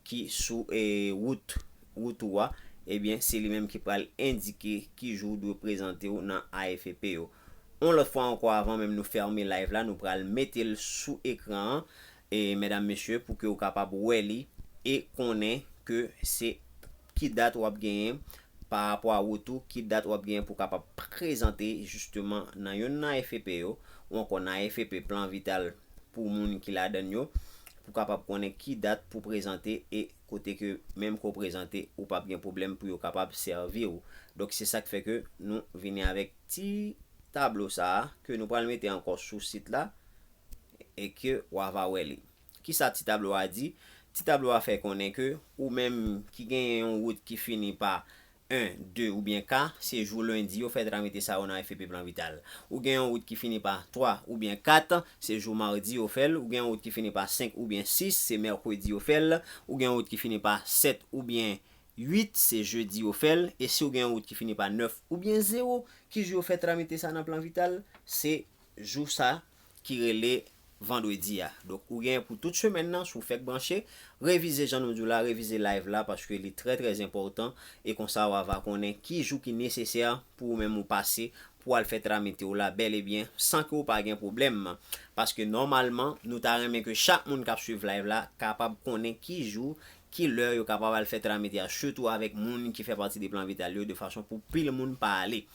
ki sou, eh, wout, wout ou a, ebyen, se li menm ki pral endike ki jou w dwe prezante w nan A F P yo. Yon lòt fwa ankò, avan menm nou fèmen live la, nou pral mete l sou ekran an, e medam, mesye, pou ke w kapab wè li e konnen ke se ki dat w ap genyen pa rapò a wout ou, ki dat w ap genyen pou w kapab prezante jisteman nan youn nan A F P yo, ou ankò nan A F P plan vital pou moun ki ladann yo, pou kapab konnen ki dat pou prezante e kote ke menm ke w prezante, ou p ap gen pwoblèm pou yo kapab sèvi w. Donk, se sa k fè ke nou vini avèk ti tablo sa a, ke nou pral mete ankò sou sit la, e ke w a va wè li. Kisa ti tablo a di? Ti tablo a fè konnen ke ou menm ki genyen yon wout ki fini pa en, de oubyen ka, se jou lendi yo fè tramite sa yo nan A F P plan vital. Ou gen yon wout ki fini pa twa oubyen kat, se jou madi yo fè l. Ou gen yon wout ki fini pa senk oubyen sis, se mèkredi yo fè l. Ou gen yon wout ki fini pa sèt oubyen uit, se jedi yo fè l. E si w gen yon wout ki fini pa nèf oubyen zewo, ki jou yo fè tramite sa nan plan vital? Se jou sa ki rele vandredi a. Donk, ou gen pou tout semèn nan, si w fèk branche, revize jan nou di w la, revize live la, paske li trè, trè enpòtan, e konsa w a va konnen ki jou ki nesesè pou ou menm ou pase, pou w al fè tramite w la, bèl e byen, san ke w pa gen pwoblèm. Paske nòmalman, nou ta renmen ke chak moun k ap swiv live la kapab konnen ki jou, ki lè yo kapab al fè tramite a, sitou avèk moun ki fè pati de plan vital yo, de fason pou pil moun pa ale.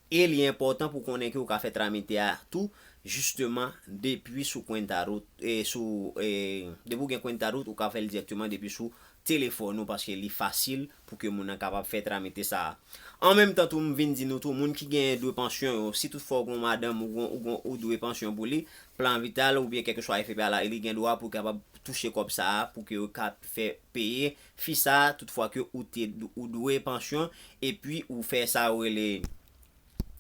E li enpòtan pou konnen ke w ka fè tramite a tou, jisteman, depi sou Cuenta Root, e sou, e, depi w gen Cuenta Root, ou ka fè l dirèkteman depi sou telefòn ou, paske li fasil pou ke moun nan kapab fè tramite sa a. An menm tan tou, m vin di nou tou, moun ki genyen dwe pansyon yo, si toutfwa ou gon madanm, ou gon, ou gon, ou dwe pansyon pou li, Plan Vital oubyen kèlkeswa A F P a la, li gen dwa pou kapab touche kòb sa a, pou ke yo ka fè peye fi sa a, toutfwa ke ou te, ou dwe pansyon, epi ou fè sa yo rele,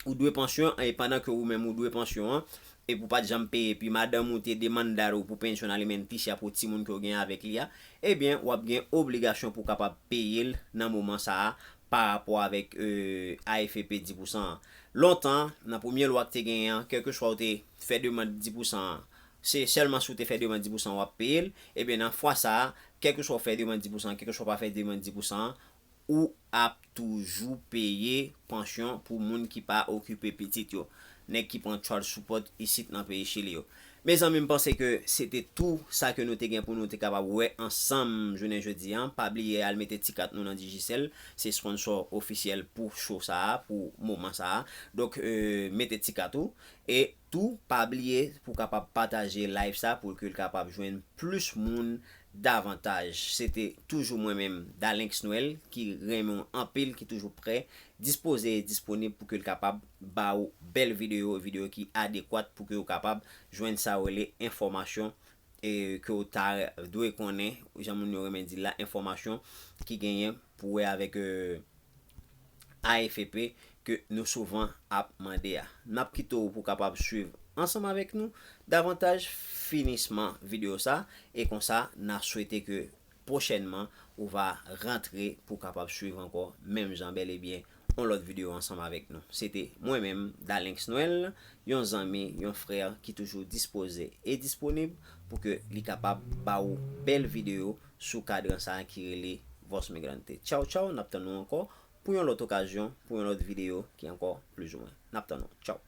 ou dwe pansyon, e pandan ke ou menm ou dwe pansyon an, epi ou pa t janm peye, epi madanm ou te demande ou pou pension alimenticia pou timoun ke w gen avèk li a, ebyen, w ap gen obligasyon pou w kapab peye l nan moman sa a, pa rapò avèk, euh, A F P dis pou san an. Lontan, nan premye lwa ki te genyen an, kèlkeswa ou te fè demann dis pou san an, se sèlman si w te fè demann dis pou san an w ap peye l, ebyen, nan fwa sa a, kèlkeswa w fè demann dis pou san an, kèlkeswa w pa fè demann dis pou san an, ou ap toujou peye pansyon pou moun ki pa okipe pitit yo, nèg ki pran child support isit nan peyi Chili yo. Mezanmi, m panse ke se te tou sa ke nou te gen pou nou te kapab wè ansanm jounen jodi a. Pa bliye al mete ti kat nou nan Digicel, se sponsor ofisyèl pou show sa a, pou moman sa a. Donk, euh, mete ti kat ou. E tou, pa bliye pou kapab pataje live sa pou ke l kapab jwenn plis moun davantaj. Se te toujou mwen menm, Dalenx Noël, ki renmen w anpil, ki toujou prè, dispoze e disponib pou ke l kapab ba ou bèl videyo, videyo ki adekwat pou ke w kapab jwenn sa w rele enfòmasyon, e ke w ta dwe konnen, jan moun yo renmen di l la, enfòmasyon ki genyen pou wè avèk, euh, A F P ke nou souvan ap mande a. N ap kite w pou w kapab swiv ansanm avèk nou davantaj finisman videyo sa, e konsa, n a swete ke pwochènman, ou va rantre pou w kapab swiv ankò menm jan bèl e byen yon lòt videyo ansanm avèk nou. Se te mwen menm, Dalenx Noël, yon zanmi, yon frè ki toujou dispoze e disponib pou ke li kapab ba ou bèl videyo sou kadran sa a ki rele Voz Migrante. Tchaw, tchaw, n ap tann nou ankò pou yon lòt okazyon, pou yon lòt videyo ki ankò plizoumwen. N ap tann nou. Tchaw.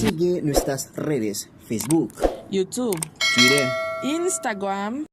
Sigue nuestras redes, Facebook, YouTube, Twitter, Instagram.